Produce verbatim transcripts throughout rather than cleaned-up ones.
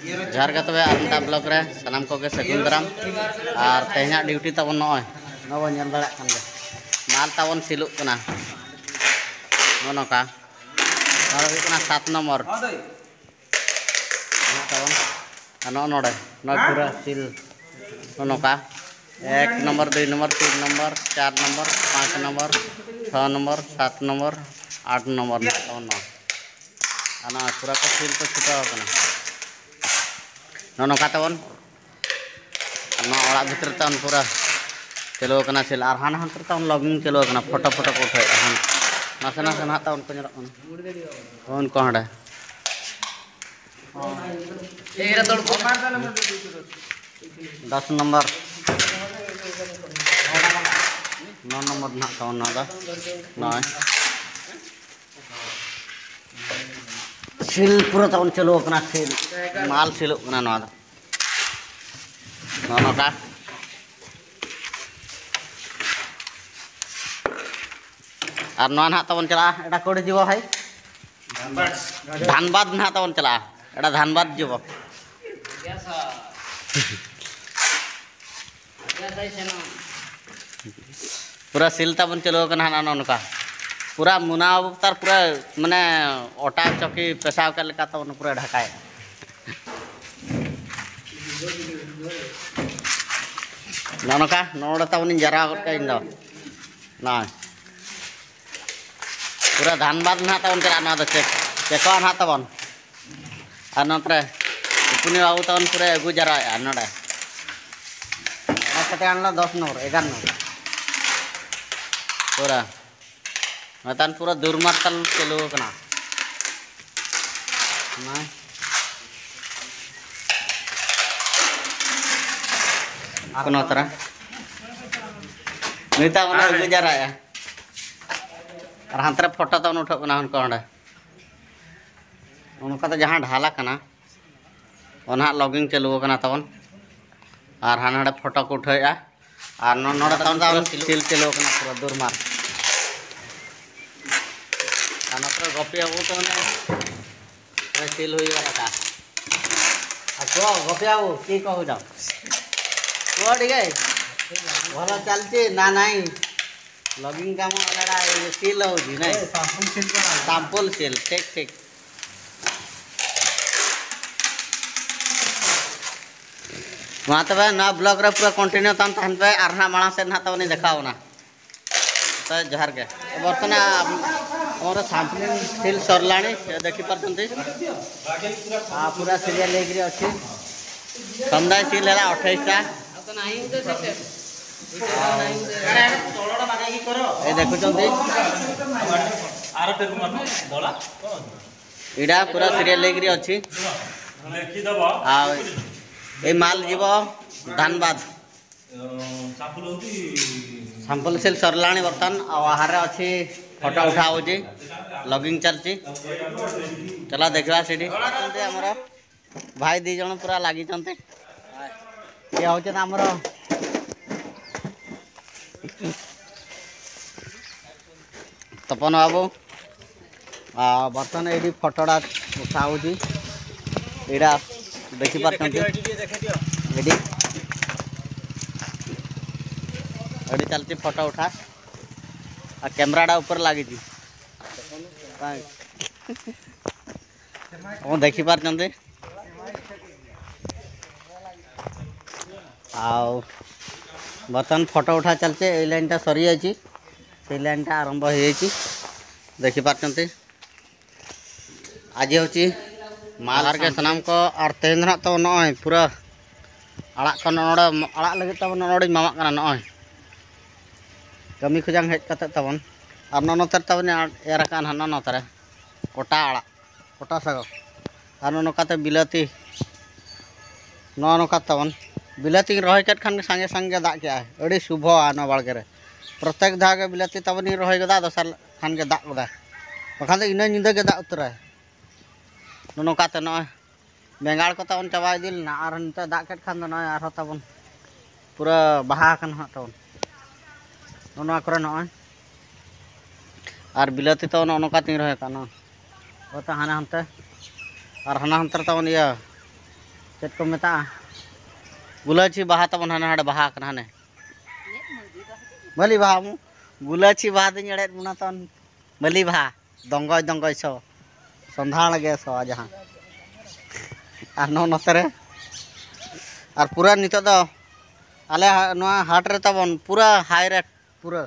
ᱡᱚᱦᱟᱨ ᱜᱮ ᱛᱚᱵᱮ, ᱟᱨ ᱢᱤᱫᱴᱟᱝ ᱵᱞᱚᱜ ᱨᱮ ᱥᱟᱱᱟᱢ ᱠᱚᱜᱮ ᱥᱟᱹᱜᱩᱱ ᱫᱟᱨᱟᱢ᱾ ᱟᱨ ᱛᱮᱦᱮᱧᱟᱜ ᱰᱤᱭᱩᱴᱤ ᱛᱟᱵᱚᱱ ᱱᱚᱜᱼᱚᱭ, ᱱᱚᱜᱼᱚᱭ ᱵᱚᱱ ᱧᱮᱞ ᱫᱟᱲᱮᱭᱟᱜ ᱠᱟᱱ ᱜᱮᱭᱟ, ᱢᱟᱞ ᱛᱟᱵᱚᱱ ᱥᱤᱞᱩᱜ ᱠᱟᱱᱟ᱾ ᱱᱚᱜᱼᱚ ᱱᱚᱝᱠᱟ, ᱱᱚᱣᱟ ᱫᱚ ᱦᱩᱭᱩᱜ ᱠᱟᱱᱟ ᱥᱟᱛ ᱱᱚᱢᱵᱚᱨ᱾ ᱢᱮᱱᱟᱜ ᱛᱟᱵᱚᱱ᱾ ᱟᱨ ᱱᱚᱜᱼᱚ ᱱᱚᱰᱮ, ᱱᱚᱣᱟ ᱯᱩᱨᱟᱹ ᱥᱤᱞ ᱱᱚᱜᱼᱚ ᱱᱚᱝᱠᱟ, ᱮᱠ ᱱᱚᱢᱵᱚᱨ, ᱫᱩᱭ ᱱᱚᱢᱵᱚᱨ, ᱛᱤᱱ ᱱᱚᱢᱵᱚᱨ, ᱪᱟᱨ ᱱᱚᱢᱵᱚᱨ, ᱯᱟᱸᱪ ᱱᱚᱢᱵᱚᱨ, ᱪᱷᱚ ᱱᱚᱢᱵᱚᱨ, ᱥᱟᱛ ᱱᱚᱢᱵᱚᱨ, ᱟᱴ ᱱᱚᱢᱵᱚᱨ ᱢᱮᱱᱟᱜ ᱛᱟᱵᱚᱱ ᱱᱚᱣᱟ᱾ ᱟᱨ ᱱᱚᱣᱟ ᱯᱩᱨᱟᱹ ᱠᱚ ᱥᱤᱞ ᱠᱚ ᱪᱷᱩᱴᱟᱹᱣ ᱟᱠᱟᱱᱟ᱾ ᱱᱚᱜᱼᱚ ᱱᱚᱝᱠᱟ ᱛᱟᱵᱚᱱ᱾ ᱟᱨ ᱱᱚᱣᱟ ᱚᱲᱟᱜ ᱵᱷᱤᱛᱨᱤ ᱛᱟᱵᱚᱱ ᱯᱩᱨᱟᱹ ᱪᱟᱹᱞᱩ ᱟᱠᱟᱱᱟ ᱥᱤᱞ᱾ ᱟᱨ ᱦᱟᱱᱟ ᱦᱟᱱᱛᱮ ᱛᱟᱵᱚᱱ ᱞᱚᱜᱤᱝ ᱪᱟᱹᱞᱩ ᱟᱠᱟᱱᱟ, ᱯᱷᱳᱴᱳ ᱯᱷᱳᱴᱳ ᱠᱚ ᱩᱴᱷᱟᱹᱣᱮᱫᱼᱟ᱾ ᱦᱟᱱ ᱱᱟᱥᱮ ᱱᱟᱥᱮ ᱱᱟᱦᱟᱜ ᱛᱟᱵᱚᱱ ᱠᱚ ᱧᱮᱞᱚᱜ ᱠᱟᱱᱟ᱾ ᱩᱱᱠᱩ ᱦᱟᱸᱰᱮ ᱫᱚᱥ ᱱᱚᱢᱵᱚᱨ, ᱱᱚ ᱱᱚᱢᱵᱚᱨ ᱱᱟᱦᱟᱜ ᱛᱟᱵᱚᱱ ᱱᱚᱣᱟ ᱫᱚ᱾ ᱱᱚᱜᱼᱚᱭ ᱥᱤᱞ ᱯᱩᱨᱟᱹ ᱛᱟᱵᱚᱱ ᱪᱟᱹᱞᱩ ᱟᱠᱟᱱᱟ, ᱥᱤᱞ ᱢᱟᱞ ᱥᱤᱞᱚᱜ ᱠᱟᱱᱟ ᱱᱚᱣᱟ ᱫᱚ᱾ ᱱᱚᱜᱼᱚ ᱱᱚᱝᱠᱟ᱾ ᱟᱨ ᱱᱚᱣᱟ ᱱᱟᱦᱟᱜ ᱛᱟᱵᱚᱱ ᱪᱟᱞᱟᱜᱼᱟ, ᱮᱴᱟ ᱠᱚᱲᱤ ᱡᱤᱵᱚ ᱵᱷᱟᱭ, ᱫᱷᱟᱱᱵᱟᱫᱽ ᱱᱟᱦᱟᱜ ᱛᱟᱵᱚᱱ ᱪᱟᱞᱟᱜᱼᱟ, ᱮᱴᱟ ᱫᱷᱟᱱᱵᱟᱫᱽ ᱡᱤᱵᱚ᱾ ᱯᱩᱨᱟᱹ ᱥᱤᱞ ᱛᱟᱵᱚᱱ ᱪᱟᱹᱞᱩ ᱟᱠᱟᱱᱟ ᱦᱟᱸᱜ ᱱᱚᱜᱼᱚ ᱱᱚᱝᱠᱟ᱾ ᱯᱩᱨᱟᱹ ᱢᱩᱱᱟ ᱵᱟᱵᱩ ᱛᱟᱨ ᱯᱩᱨᱟᱹ ᱢᱟᱱᱮ ᱚᱴᱟ ᱪᱚᱠᱤ ᱯᱮᱥᱟᱣ ᱠᱮᱫ ᱞᱮᱠᱟ ᱛᱟᱵᱚᱱ ᱯᱩᱨᱟᱹ ᱰᱷᱟᱠᱟᱭᱮᱫᱼᱟ᱾ ᱱᱚᱜᱼᱚ ᱱᱚᱝᱠᱟ ᱱᱚᱰᱮ ᱛᱟᱵᱚᱱᱤᱧ ᱡᱟᱨᱟᱣ ᱜᱚᱫ ᱠᱟᱜᱼᱟ ᱤᱧ ᱫᱚ᱾ ᱱᱚᱜᱼᱚᱭ ᱯᱩᱨᱟᱹ ᱫᱷᱟᱱᱵᱟᱫᱽ ᱱᱟᱦᱟᱜ ᱛᱟᱵᱚᱱ ᱪᱟᱞᱟᱜᱼᱟ, ᱱᱚᱣᱟ ᱫᱚ ᱪᱮᱠ, ᱪᱮᱠᱚᱜᱼᱟ ᱱᱟᱦᱟᱜ ᱛᱟᱵᱚᱱ᱾ ᱟᱨ ᱱᱚᱛᱮ ᱯᱩᱯᱩᱱᱤ ᱵᱟᱹᱵᱩ ᱛᱟᱵᱚᱱ ᱯᱩᱨᱟᱹ ᱟᱹᱜᱩ ᱡᱟᱣᱨᱟᱭᱮᱫᱼᱟ ᱱᱚᱰᱮ᱾ ᱟᱨ ᱠᱟᱛᱮ ᱟᱱ ᱫᱚ ᱫᱚᱥ ᱱᱚᱢᱵᱚᱨ, ᱮᱜᱟᱨᱚ ᱱᱚᱢᱵᱚᱨ᱾ ᱯᱩᱨᱟᱹ ᱱᱮᱛᱟᱨ ᱯᱩᱨᱟᱹ ᱫᱩᱨᱢᱟᱨᱛᱟᱞ ᱪᱟᱹᱞᱩ ᱟᱠᱟᱱᱟ᱾ ᱚᱱᱟ ᱠᱳᱱᱳ ᱛᱟᱨᱟ ᱱᱤᱛᱟᱜ ᱚᱱᱟ ᱟᱹᱜᱩ ᱡᱟᱣᱨᱟᱭᱮᱫᱼᱟ᱾ ᱟᱨ ᱦᱟᱱᱛᱮ ᱨᱮ ᱯᱷᱳᱴᱳ ᱛᱟᱵᱚᱱ ᱩᱴᱷᱟᱹᱜ ᱠᱟᱱᱟ ᱚᱱᱠᱟ ᱚᱸᱰᱮ᱾ ᱚᱱᱠᱟ ᱛᱮ ᱡᱟᱦᱟᱸ ᱰᱷᱟᱞᱟ ᱠᱟᱱᱟ, ᱚᱱᱟ ᱦᱟᱸᱜ ᱞᱚᱜᱤᱝ ᱪᱟᱹᱞᱩ ᱟᱠᱟᱱᱟ ᱛᱟᱵᱚᱱ᱾ ᱟᱨ ᱦᱟᱱᱟ ᱦᱟᱸᱰᱮ ᱯᱷᱳᱴᱳ ᱠᱚ ᱩᱴᱷᱟᱹᱣᱮᱫᱼᱟ᱾ ᱟᱨ ᱱᱚ-, ᱱᱚᱰᱮ ᱛᱟᱵᱚᱱ ᱯᱩᱨᱟᱹ ᱥᱤᱞ ᱪᱟᱹᱞᱩ ᱟᱠᱟᱱᱟ, ᱯᱩᱨᱟᱹ ᱫᱩᱨᱢᱟᱨ᱾ ᱟᱨ ᱱᱚᱛᱮ ᱨᱮ ᱜᱚᱯᱤ ᱵᱟᱹᱵᱩ ᱛᱟᱵᱚᱱ ᱯᱩᱨᱟᱹ ᱥᱤᱞ ᱦᱩᱭ ᱜᱚᱫ ᱟᱠᱟᱱᱟ᱾ କୁହ, ଗୋପି ବାବୁ, କିଏ କହୁଛ? କୁହ ଟିକେ। ଭଲ ଚାଲିଛି ନା ନାଇଁ? ଲଗିଂ କାମ ଏଗୁଡ଼ା ସିଲ୍ ହଉଛି, ନାଇଁ? ଏ, ସାମ୍ପୁଲ ସିଲ୍ କରା ହଉଛି। ସାମ୍ପୁଲ ସିଲ୍, ଠିକ୍, ଠିକ୍। ᱢᱟ ᱛᱚᱵᱮ, ᱱᱚᱣᱟ ᱵᱞᱚᱜ ᱨᱮ ᱯᱩᱨᱟᱹ ᱠᱚᱱᱴᱤᱱᱤᱭᱩ ᱛᱟᱢ ᱛᱟᱦᱮᱱ ᱯᱮ, ᱟᱨ ᱱᱟᱦᱟᱜ ᱢᱟᱲᱟᱝ ᱥᱮᱫ ᱱᱟᱦᱟᱜ ᱛᱟᱵᱚᱱ ᱫᱮᱠᱷᱟᱣ ᱵᱚᱱᱟ᱾ ତ ଜୁହାର କେ। ବର୍ତ୍ତମାନ ଆମର ସାମ୍ପଲିଂ ସିଲ୍ ସରିଲାଣି, ଦେଖିପାରୁଛନ୍ତି। ଆ, ପୁରା ସିରିଆଲ ହେଇକିରି ଅଛି। ସମୁଦାୟ ସିଲ୍ ହେଲା ଅଠେଇଶଟା। ଏ ଦେଖୁଛନ୍ତି, ଏଇଟା ପୁରା ସିରିଆଲ ହେଇକିରି ଅଛି। ଆଉ ଏଇ ମାଲ ଯିବ ଧାନବାଦ। ସାମ୍ପଲ ସିଲ୍ ସରିଲାଣି ବର୍ତ୍ତମାନ, ଆଉ ବାହାରେ ଅଛି, ଫଟୋ ଉଠା ହଉଛି, ଲଗିଂ ଚାଲିଛି। ଚାଲ ଦେଖିବା ସେଠି। ଆମର ଭାଇ ଦି ଜଣ ପୁରା ଲାଗିଛନ୍ତି। ଇଏ ହଉଛନ୍ତି ଆମର ତପନ ବାବୁ। ଆ, ବର୍ତ୍ତମାନ ଏଇଠି ଫଟୋଟା ଉଠା ହଉଛି। ଏଇଟା ଦେଖିପାରୁଛନ୍ତି, ଏଇଠି, ଏଇଠି ଚାଲିଛି ଫଟୋ ଉଠା। ଆଉ କ୍ୟାମେରାଟା ଉପରେ ଲାଗିଛି। ଆପଣ ଦେଖିପାରୁଛନ୍ତି। ଆଉ ବର୍ତ୍ତମାନ ଫଟୋ ଉଠା ଚାଲିଛି। ଏଇ ଲାଇନ୍ଟା ସରିଯାଇଛି, ସେଇ ଲାଇନ୍ଟା ଆରମ୍ଭ ହେଇଯାଇଛି, ଦେଖିପାରୁଛନ୍ତି। ᱟᱡᱮ ᱦᱚᱪᱤ ᱢᱟᱞ ᱟᱨ ᱜᱮ ᱥᱟᱱᱟᱢ ᱠᱚ᱾ ᱟᱨ ᱛᱮᱦᱮᱧ ᱫᱚ ᱱᱟᱦᱟᱜ ᱛᱟᱵᱚᱱ ᱱᱚᱜᱼᱚᱭ ᱯᱩᱨᱟᱹ ᱟᱲᱟᱜ ᱠᱚ ᱱᱚᱰᱮ ᱟᱲᱟᱜ ᱞᱟᱹᱜᱤᱫ ᱛᱟᱵᱚᱱ ᱱᱚᱰᱮᱧ ᱮᱢᱟᱣᱟᱜ ᱠᱟᱱᱟ᱾ ᱱᱚᱜᱼᱚᱭ ᱠᱟᱹᱢᱤ ᱠᱷᱚᱡᱟᱝ ᱦᱮᱡ ᱠᱟᱛᱮ ᱛᱟᱵᱚᱱ ᱟᱨ ᱱᱚᱜᱼᱚ ᱱᱚᱛᱮ ᱨᱮ ᱛᱟᱵᱚᱱ ᱮᱨ ᱟᱠᱟᱫᱼᱟ ᱱᱟᱦᱟᱜ ᱱᱚᱜᱼᱚ ᱱᱚᱛᱮ ᱨᱮ ᱠᱚᱴᱟ ᱟᱲᱟᱜ, ᱠᱚᱴᱟ ᱥᱟᱜᱚ᱾ ᱟᱨ ᱱᱚᱜᱼᱚ ᱱᱚᱝᱠᱟᱛᱮ ᱵᱤᱞᱟᱹᱛᱤ, ᱱᱚᱜᱼᱚ ᱱᱚᱝᱠᱟ ᱛᱟᱵᱚᱱ ᱵᱤᱞᱟᱹᱛᱤᱧ ᱨᱚᱦᱚᱭ ᱠᱮᱫ ᱠᱷᱟᱱ ᱜᱮ ᱥᱟᱸᱜᱮ ᱥᱟᱸᱜᱮ ᱫᱟᱜ ᱠᱮᱜᱼᱟᱭ᱾ ᱟᱹᱰᱤ ᱥᱩᱵᱷᱚᱜᱼᱟ ᱱᱚᱣᱟ ᱵᱟᱲᱜᱮ ᱨᱮ᱾ ᱯᱨᱚᱛᱮᱠ ᱫᱷᱟᱣ ᱜᱮ ᱵᱤᱞᱟᱹᱛᱤ ᱛᱟᱵᱚᱱᱤᱧ ᱨᱚᱦᱚᱭ ᱜᱚᱫᱟ, ᱫᱚᱥᱟᱨ ᱠᱷᱟᱱ ᱜᱮ ᱫᱟᱜ ᱜᱚᱫᱟᱭ, ᱵᱟᱠᱷᱟᱱ ᱫᱚ ᱤᱱᱟᱹ ᱧᱤᱫᱟᱹ ᱜᱮ ᱫᱟᱜ ᱩᱛᱟᱹᱨᱟᱭ᱾ ᱱᱚᱜᱼᱚ ᱱᱚᱝᱠᱟᱛᱮ ᱱᱚᱜᱼᱚᱭ ᱵᱮᱸᱜᱟᱲ ᱠᱚ ᱛᱟᱵᱚᱱ ᱪᱟᱵᱟ ᱤᱫᱤ ᱞᱮᱱᱟ, ᱟᱨ ᱱᱤᱛᱚᱜ ᱫᱟᱜ ᱠᱮᱫ ᱠᱷᱟᱱ ᱫᱚ ᱱᱚᱜᱼᱚᱭ ᱟᱨᱦᱚᱸ ᱛᱟᱵᱚᱱ ᱯᱩᱨᱟᱹ ᱵᱟᱦᱟ ᱟᱠᱟᱱᱟ ᱦᱟᱸᱜ ᱛᱟᱵᱚᱱ᱾ ᱱᱚᱜᱼᱚ ᱱᱚᱣᱟ ᱠᱚᱨᱮ ᱱᱚᱜᱼᱚᱭ ᱟᱨ ᱵᱤᱞᱟᱹᱛᱤ ᱛᱟᱵᱚᱱ ᱱᱚᱜᱼᱚ ᱱᱚᱝᱠᱟ ᱛᱤᱧ ᱨᱚᱦᱚᱭ ᱠᱟᱜᱼᱟ, ᱱᱚᱜᱼᱚᱭ ᱦᱟᱱᱟ ᱦᱟᱱᱛᱮ ᱟᱨ ᱦᱟᱱᱟ ᱦᱟᱱᱛᱮ ᱨᱮ ᱛᱟᱵᱚᱱ ᱤᱭᱟᱹ ᱪᱮᱫ ᱠᱚ ᱢᱮᱛᱟᱜᱼᱟ? ᱜᱩᱞᱟᱹᱪᱤ ᱵᱟᱦᱟ ᱛᱟᱵᱚᱱ ᱦᱟᱱᱮ ᱦᱟᱸᱰᱮ ᱵᱟᱦᱟ ᱠᱟᱱᱟ, ᱦᱟᱱᱮ ᱢᱟᱹᱞᱤ ᱵᱟᱦᱟ᱾ ᱢᱩ-, ᱜᱩᱞᱟᱹᱪᱤ ᱵᱟᱦᱟ ᱫᱚᱧ ᱮᱲᱮᱫ ᱵᱚᱱᱟ ᱛᱚ, ᱢᱟᱹᱞᱤ ᱵᱟᱦᱟ, ᱫᱚᱝᱜᱚᱭ ᱫᱚᱝᱜᱚᱭ ᱥᱚ, ᱥᱚᱸᱫᱷᱟᱲ ᱜᱮ ᱥᱚ ᱡᱟᱦᱟᱸ᱾ ᱟᱨ ᱱᱚᱜᱼᱚ ᱱᱚᱛᱮ ᱨᱮ, ᱟᱨ ᱯᱩᱨᱟᱹ ᱱᱤᱛᱚᱜ ᱫᱚ ᱟᱞᱮ ᱦᱟ-, ᱱᱚᱣᱟ ᱦᱟᱴ ᱨᱮ ᱛᱟᱵᱚᱱ ᱯᱩᱨᱟᱹ high rate, ᱯᱩᱨᱟᱹ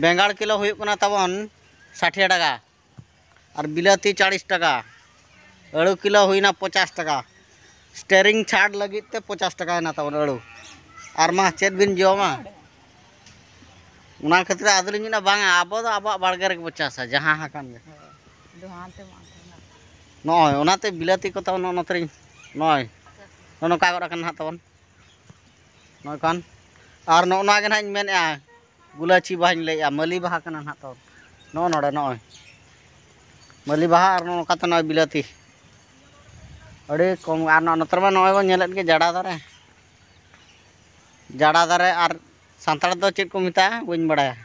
ᱵᱮᱸᱜᱟᱲ ᱠᱤᱞᱳ ᱦᱩᱭᱩᱜ ᱠᱟᱱᱟ ᱛᱟᱵᱚᱱ ᱥᱟᱴᱷᱤᱭᱟ ᱴᱟᱠᱟ᱾ ᱟᱨ ᱵᱤᱞᱟᱹᱛᱤ ᱪᱟᱲᱤᱥ ᱴᱟᱠᱟ, ᱟᱹᱲᱩ ᱠᱤᱞᱳ ᱦᱩᱭᱱᱟ ᱯᱚᱪᱟᱥ ᱴᱟᱠᱟ᱾ Steering ᱪᱷᱟᱲ ᱞᱟᱹᱜᱤᱫ ᱛᱮ ᱯᱚᱪᱟᱥ ᱴᱟᱠᱟᱭᱮᱱᱟ ᱛᱟᱵᱚᱱ ᱟᱹᱲᱩ᱾ ᱟᱨ ᱢᱟ ᱪᱮᱫ ᱵᱤᱱ ᱡᱚᱢᱟ? ᱚᱱᱟ ᱠᱷᱟᱹᱛᱤᱨ ᱟᱫᱚᱞᱤᱧ ᱢᱮᱱᱟ, ᱵᱟᱝᱟ, ᱟᱵᱚ ᱫᱚ ᱟᱵᱚᱣᱟᱜ ᱵᱟᱲᱜᱮ ᱨᱮᱜᱮ ᱵᱚ ᱪᱟᱥᱟ, ᱡᱟᱦᱟᱸ ᱦᱟᱸ ᱠᱟᱱ ᱜᱮ᱾ ᱦᱳᱭ᱾ ᱫᱚ ᱦᱟᱱᱛᱮ ᱢᱟ ᱦᱟᱱᱛᱮ ᱢᱮᱱᱟᱜ᱾ ᱱᱚᱜᱼᱚᱭ ᱚᱱᱟᱛᱮ ᱵᱤᱞᱟᱹᱛᱤ ᱠᱚ ᱛᱟᱵᱚᱱ ᱱᱚᱜᱼᱚ ᱱᱚᱛᱮ ᱨᱤᱧ, ᱱᱚᱜᱼᱚᱭ ᱱᱚᱜᱼᱚ ᱱᱚᱝᱠᱟ ᱜᱚᱫ ᱟᱠᱟᱱᱟ ᱱᱟᱦᱟᱜ ᱛᱟᱵᱚᱱ᱾ ᱱᱚᱜᱼᱚᱭ ᱠᱷᱟᱱ, ᱟᱨ ᱱᱚᱜᱼᱚ ᱱᱚᱣᱟ ᱜᱮ ᱱᱟᱦᱟᱜ ᱤᱧ ᱢᱮᱱᱮᱫᱼᱟ, ᱜᱩᱞᱟᱹᱪᱤ ᱵᱟᱦᱟᱧ ᱞᱟᱹᱭᱮᱫᱼᱟ, ᱢᱟᱹᱞᱤ ᱵᱟᱦᱟ ᱠᱟᱱᱟ ᱱᱟᱦᱟᱜ ᱛᱟᱵᱚᱱ᱾ ᱱᱚᱜᱼᱚ ᱱᱚᱰᱮ ᱱᱚᱜᱼᱚᱭ ᱢᱟᱹᱞᱤ ᱵᱟᱦᱟ, ᱟᱨ ᱱᱚᱜᱼᱚ ᱱᱚᱝᱠᱟᱛᱮ ᱱᱚᱜᱼᱚᱭ ᱵᱤᱞᱟᱹᱛᱤ᱾ ᱟᱹᱰᱤ ᱠᱚᱢ᱾ ᱟᱨ ᱱᱚᱜᱼᱚ ᱱᱚᱛᱮ ᱨᱮᱢᱟ ᱱᱚᱜᱼᱚᱭ ᱵᱚᱱ ᱧᱮᱞᱮᱫ ᱜᱮ ᱡᱟᱰᱟ ᱫᱟᱨᱮ, ᱡᱟᱰᱟ ᱫᱟᱨᱮ᱾ ᱟᱨ ᱥᱟᱱᱛᱟᱲ ᱫᱚ ᱪᱮᱫ ᱠᱚ ᱢᱮᱛᱟᱜᱼᱟ ᱵᱟᱹᱧ ᱵᱟᱲᱟᱭᱟ,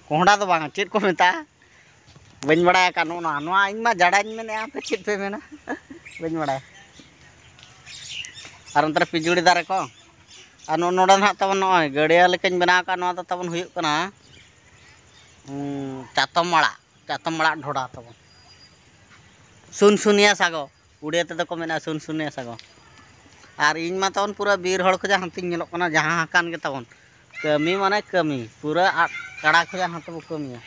ᱠᱚᱸᱦᱰᱟ ᱫᱚ ᱵᱟᱝᱟ, ᱪᱮᱫ ᱠᱚ ᱢᱮᱛᱟᱜᱼᱟ ᱵᱟᱹᱧ ᱵᱟᱲᱟᱭ ᱟᱠᱟᱫ᱾ ᱱᱚᱜᱼᱚ ᱱᱚᱣᱟ, ᱱᱚᱣᱟ ᱤᱧ ᱢᱟ ᱡᱟᱰᱟᱧ ᱢᱮᱱᱮᱫᱼᱟ, ᱟᱯᱮ ᱪᱮᱫ ᱯᱮ ᱢᱮᱱᱟ? ᱵᱟᱹᱧ ᱵᱟᱲᱟᱭᱟ᱾ ᱟᱨ ᱚᱱᱛᱮ ᱨᱮ ᱯᱤᱡᱩᱲᱤ ᱫᱟᱨᱮ ᱠᱚ, ᱟᱨ ᱱᱚᱜᱼᱚ ᱱᱚᱰᱮ ᱱᱟᱦᱟᱜ ᱛᱟᱵᱚᱱ ᱱᱚᱜᱼᱚᱭ ᱜᱟᱹᱰᱭᱟᱹ ᱞᱮᱠᱟᱧ ᱵᱮᱱᱟᱣ ᱟᱠᱟᱫ, ᱱᱚᱣᱟ ᱫᱚ ᱛᱟᱵᱚᱱ ᱦᱩᱭᱩᱜ ᱠᱟᱱᱟ, ᱩᱸ, ᱪᱟᱛᱚᱢ ᱟᱲᱟᱜ, ᱪᱟᱛᱚᱢ ᱟᱲᱟᱜ ᱰᱷᱚᱰᱟ ᱛᱟᱵᱚᱱ᱾ ᱥᱩᱱ ᱥᱩᱱᱤᱭᱟ ᱥᱟᱜᱚ, ᱩᱲᱤᱭᱟ ᱛᱮᱫᱚ ᱠᱚ ᱢᱮᱱᱟ ᱥᱩᱱ ᱥᱩᱱᱤᱭᱟ ᱥᱟᱜᱚ᱾ ᱟᱨ ᱤᱧ ᱢᱟ ᱛᱟᱵᱚᱱ ᱯᱩᱨᱟᱹ ᱵᱤᱨ ᱦᱚᱲ ᱠᱷᱚᱡᱟᱜ ᱦᱟᱱᱛᱮᱧ ᱧᱮᱞᱚᱜ ᱠᱟᱱᱟ, ᱡᱟᱦᱟᱸ ᱦᱟᱸ ᱠᱟᱱ ᱜᱮ ᱛᱟᱵᱚᱱ᱾ ᱠᱟᱹᱢᱤ ᱢᱟᱱᱮ ᱠᱟᱹᱢᱤ, ᱯᱩᱨᱟᱹ ᱟᱫ ᱠᱟᱲᱟ ᱠᱷᱚᱡᱟᱜ ᱦᱟᱱᱛᱮ ᱵᱚ ᱠᱟᱹᱢᱤᱭᱟ᱾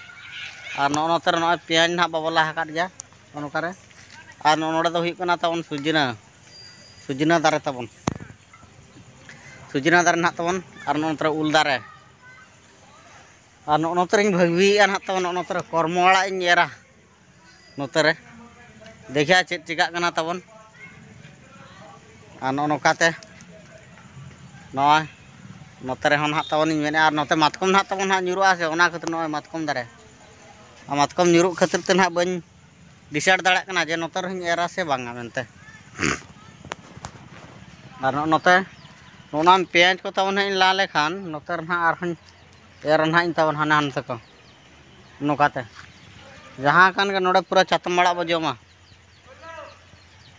ᱟᱨ ᱱᱚᱜᱼᱚ ᱱᱚᱛᱮ ᱨᱮ ᱱᱚᱜᱼᱚᱭ ᱯᱮᱸᱭᱟᱡᱽ ᱱᱟᱦᱟᱜ ᱵᱟᱵᱚ ᱞᱟ ᱟᱠᱟᱫ ᱜᱮᱭᱟ, ᱱᱚᱜᱼᱚ ᱱᱚᱝᱠᱟ ᱨᱮ᱾ ᱟᱨ ᱱᱚᱜᱼᱚ ᱱᱚᱰᱮ ᱫᱚ ᱦᱩᱭᱩᱜ ᱠᱟᱱᱟ ᱛᱟᱵᱚᱱ ᱥᱩᱡᱽᱱᱟᱹ, ᱥᱩᱡᱽᱱᱟᱹ ᱫᱟᱨᱮ ᱛᱟᱵᱚᱱ᱾ ᱥᱩᱡᱽᱱᱟᱹ ᱫᱟᱨᱮ ᱱᱟᱦᱟᱜ ᱛᱟᱵᱚᱱ, ᱟᱨ ᱱᱚᱜᱼᱚ ᱱᱚᱛᱮ ᱨᱮ ᱩᱞ ᱫᱟᱨᱮ᱾ ᱟᱨ ᱱᱚᱜᱼᱚ ᱱᱚᱛᱮ ᱨᱮᱧ ᱵᱷᱟᱹᱜᱽᱣᱤᱭᱮᱫᱼᱟ ᱱᱟᱦᱟᱜ ᱛᱟᱵᱚᱱ, ᱱᱚᱜᱼᱚ ᱱᱚᱛᱮ ᱨᱮ ᱠᱚᱨᱢᱚ ᱟᱲᱟᱜ ᱤᱧ ᱮᱨᱟ᱾ ᱱᱚᱛᱮ ᱨᱮ ᱫᱮᱠᱷᱟ ᱪᱮᱫ ᱪᱤᱠᱟᱹᱜ ᱠᱟᱱᱟ ᱛᱟᱵᱚᱱ᱾ ᱟᱨ ᱱᱚᱜᱼᱚ ᱱᱚᱝᱠᱟᱛᱮ ᱱᱚᱜᱼᱚᱭ ᱱᱚᱛᱮ ᱨᱮᱦᱚᱸ ᱱᱟᱦᱟᱜ ᱛᱟᱵᱚᱱᱤᱧ ᱢᱮᱱᱮᱫᱼᱟ, ᱟᱨ ᱱᱚᱛᱮ ᱢᱟᱛᱠᱚᱢ ᱱᱟᱦᱟᱜ ᱛᱟᱵᱚᱱ ᱱᱟᱦᱟᱜ ᱧᱩᱨᱩᱜᱼᱟ ᱥᱮ, ᱚᱱᱟ ᱠᱷᱟᱹᱛᱤᱨ ᱱᱚᱜᱼᱚᱭ ᱢᱟᱛᱠᱚᱢ ᱫᱟᱨᱮ, ᱟᱨ ᱢᱟᱛᱠᱚᱢ ᱧᱩᱨᱩᱜ ᱠᱷᱟᱹᱛᱤᱨ ᱛᱮ ᱱᱟᱦᱟᱜ ᱵᱟᱹᱧ decide ᱫᱟᱲᱮᱭᱟᱜ ᱠᱟᱱᱟ ᱡᱮ ᱱᱚᱛᱮ ᱨᱮᱦᱚᱸᱧ ᱮᱨᱟ ᱥᱮ ᱵᱟᱝᱟ ᱢᱮᱱᱛᱮ᱾ ᱟᱨ ᱱᱚᱜᱼᱚ ᱱᱚᱛᱮ ᱱᱚᱜᱼᱚ ᱱᱚᱣᱟ ᱯᱮᱸᱭᱟᱡᱽ ᱠᱚ ᱛᱟᱵᱚᱱ ᱦᱟᱸᱜ ᱤᱧ ᱞᱟ ᱞᱮᱠᱷᱟᱱ, ᱱᱚᱛᱮ ᱨᱮ ᱱᱟᱦᱟᱜ ᱟᱨᱦᱚᱸᱧ ᱮᱨᱟ ᱱᱟᱦᱟᱜ ᱤᱧ ᱛᱟᱵᱚᱱ ᱦᱟᱱᱟ ᱱᱚᱛᱮ ᱠᱚ᱾ ᱱᱚᱝᱠᱟᱛᱮ ᱡᱟᱦᱟᱸ ᱠᱟᱱ ᱜᱮ, ᱱᱚᱰᱮ ᱯᱩᱨᱟᱹ ᱪᱟᱛᱚᱢ ᱟᱲᱟᱜ ᱵᱚ ᱡᱚᱢᱟ᱾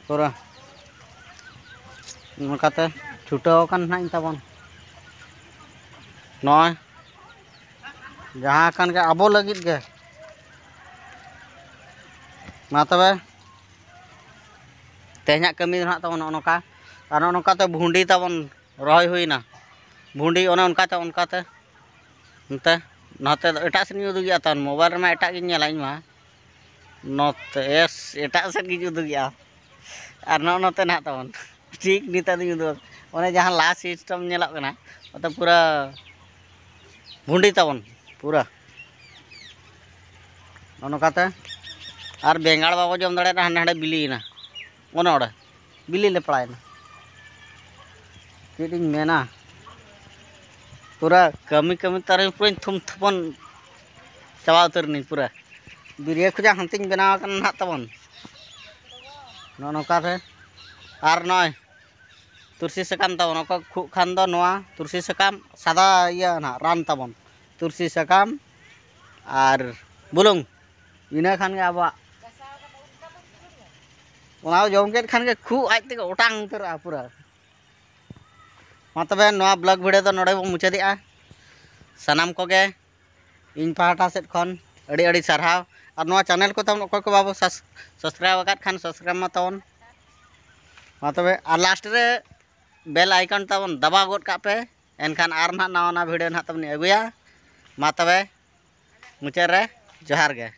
ᱯᱩᱨᱟᱹ ᱱᱚᱝᱠᱟᱛᱮ ᱪᱷᱩᱴᱟᱹᱣ ᱟᱠᱟᱱ ᱱᱟᱦᱟᱜ ᱤᱧ ᱛᱟᱵᱚᱱ᱾ ᱱᱚᱜᱼᱚᱭ ᱡᱟᱦᱟᱸ ᱠᱟᱱ ᱜᱮ ᱟᱵᱚ ᱞᱟᱹᱜᱤᱫ ᱜᱮ᱾ ᱢᱟ ᱛᱚᱵᱮ, ᱛᱮᱦᱮᱧᱟᱜ ᱠᱟᱹᱢᱤ ᱫᱚ ᱱᱟᱦᱟᱜ ᱛᱟᱵᱚᱱ ᱱᱚᱜᱼᱚ ᱱᱚᱝᱠᱟ᱾ ᱟᱨ ᱱᱚᱜᱼᱚ ᱱᱚᱝᱠᱟᱛᱮ ᱵᱷᱩᱸᱰᱤ ᱛᱟᱵᱚᱱ ᱨᱚᱦᱚᱭ ᱦᱩᱭᱱᱟ᱾ ᱵᱷᱩᱸᱰᱤ ᱚᱱᱮ ᱚᱱᱠᱟᱛᱮ, ᱚᱱᱠᱟᱛᱮ ᱱᱚᱛᱮ, ᱱᱚᱛᱮ ᱫᱚ ᱮᱴᱟᱜ ᱥᱮᱫ ᱤᱧ ᱩᱫᱩᱜᱮᱜᱼᱟ ᱛᱟᱵᱚᱱ, ᱢᱳᱵᱟᱭᱤᱞ ᱨᱮᱢᱟ ᱮᱴᱟᱜ ᱜᱤᱧ ᱧᱮᱞᱟ ᱤᱧ ᱢᱟ᱾ ᱱᱚᱛᱮ, ᱮᱥ, ᱮᱴᱟᱜ ᱥᱮᱫ ᱜᱤᱧ ᱩᱫᱩᱜᱮᱜᱼᱟ᱾ ᱟᱨ ᱱᱚᱜᱼᱚ ᱱᱚᱛᱮ ᱱᱟᱦᱟᱜ ᱛᱟᱵᱚᱱ, ᱴᱷᱤᱠ ᱱᱤᱛᱚᱜ ᱫᱚᱧ ᱩᱫᱩᱜ, ᱚᱱᱮ ᱡᱟᱦᱟᱸ ᱞᱟᱦᱟ system ᱧᱮᱞᱚᱜ ᱠᱟᱱᱟ, ᱚᱱᱛᱮ ᱯᱩᱨᱟᱹ ᱵᱷᱩᱸᱰᱤ ᱛᱟᱵᱚᱱ ᱯᱩᱨᱟᱹ᱾ ᱱᱚᱜᱼᱚ ᱱᱚᱝᱠᱟᱛᱮ᱾ ᱟᱨ ᱵᱮᱸᱜᱟᱲ ᱵᱟᱵᱚ ᱡᱚᱢ ᱫᱟᱲᱮᱭᱟᱜᱼᱟ, ᱦᱟᱸᱰᱮ ᱱᱟᱸᱰᱮ ᱵᱤᱞᱤᱭᱮᱱᱟ, ᱚᱱᱮ ᱚᱸᱰᱮ ᱵᱤᱞᱤ ᱞᱮᱯᱲᱟᱭᱮᱱᱟ᱾ ᱪᱮᱫ ᱤᱧ ᱢᱮᱱᱟ, ᱯᱩᱨᱟᱹ ᱠᱟᱹᱢᱤ ᱠᱟᱹᱢᱤ ᱛᱟᱨᱤᱧ ᱯᱩᱨᱟᱹᱧ ᱛᱷᱩᱢ ᱛᱷᱩᱯᱚᱱ ᱪᱟᱵᱟ ᱩᱛᱟᱹᱨ ᱱᱟᱹᱧ ᱯᱩᱨᱟᱹ᱾ ᱵᱤᱨᱭᱟᱹ ᱠᱷᱚᱡᱟᱜ ᱦᱟᱱᱛᱮᱧ ᱵᱮᱱᱟᱣ ᱟᱠᱟᱱᱟ ᱱᱟᱦᱟᱜ ᱛᱟᱵᱚᱱ᱾ ᱱᱚᱜᱼᱚ ᱱᱚᱝᱠᱟ ᱨᱮ᱾ ᱟᱨ ᱱᱚᱜᱼᱚᱭ ᱛᱩᱨᱥᱤ ᱥᱟᱠᱟᱢ ᱛᱟᱵᱚᱱ, ᱚᱠᱚᱭ ᱠᱷᱩᱜ ᱠᱷᱟᱱ ᱫᱚ ᱱᱚᱣᱟ ᱛᱩᱨᱥᱤ ᱥᱟᱠᱟᱢ ᱥᱟᱫᱟ ᱤᱭᱟᱹ ᱱᱟᱦᱟᱜ ᱨᱟᱱ ᱛᱟᱵᱚᱱ, ᱛᱩᱨᱥᱤ ᱥᱟᱠᱟᱢ ᱟᱨ ᱵᱩᱞᱩᱝ, ᱤᱱᱟᱹ ᱠᱷᱟᱱ ᱜᱮ ᱟᱵᱚᱣᱟᱜ, ᱚᱱᱟ ᱡᱚᱢ ᱠᱮᱫ ᱠᱷᱟᱱ ᱜᱮ ᱠᱷᱩᱜ ᱟᱡ ᱛᱮᱜᱮ ᱚᱴᱟᱝ ᱩᱛᱟᱹᱨᱚᱜᱼᱟ ᱯᱩᱨᱟᱹ᱾ ᱢᱟ ᱛᱚᱵᱮ, ᱱᱚᱣᱟ vlog video ᱫᱚ ᱱᱚᱰᱮ ᱵᱚᱱ ᱢᱩᱪᱟᱹᱫᱮᱜᱼᱟ᱾ ᱥᱟᱱᱟᱢ ᱠᱚᱜᱮ ᱤᱧ ᱯᱟᱦᱴᱟ ᱥᱮᱫ ᱠᱷᱚᱱ ᱟᱹᱰᱤ ᱟᱹᱰᱤ ᱥᱟᱨᱦᱟᱣ᱾ ᱟᱨ ᱱᱚᱣᱟ channel ᱠᱚ ᱛᱟᱵᱚᱱ ᱚᱠᱚᱭ ᱠᱚ ᱵᱟᱵᱚ ᱥᱟᱥ-, subscribe ᱟᱠᱟᱫ ᱠᱷᱟᱱ subscribe ᱢᱟ ᱛᱟᱵᱚᱱ᱾ ᱢᱟ ᱛᱚᱵᱮ, ᱟᱨ last ᱨᱮ bell icon ᱛᱟᱵᱚᱱ ᱫᱟᱵᱟᱣ ᱜᱚᱫ ᱠᱟᱜ ᱯᱮ, ᱮᱱᱠᱷᱟᱱ ᱟᱨ ᱱᱟᱦᱟᱜ ᱱᱟᱣᱟ ᱱᱟᱣᱟ video ᱱᱟᱦᱟᱜ ᱛᱟᱵᱚᱱ ᱟᱹᱜᱩᱭᱟ᱾ ᱢᱟ ᱛᱚᱵᱮ, ᱢᱩᱪᱟᱹᱫ ᱨᱮ ᱡᱚᱦᱟᱨ ᱜᱮ᱾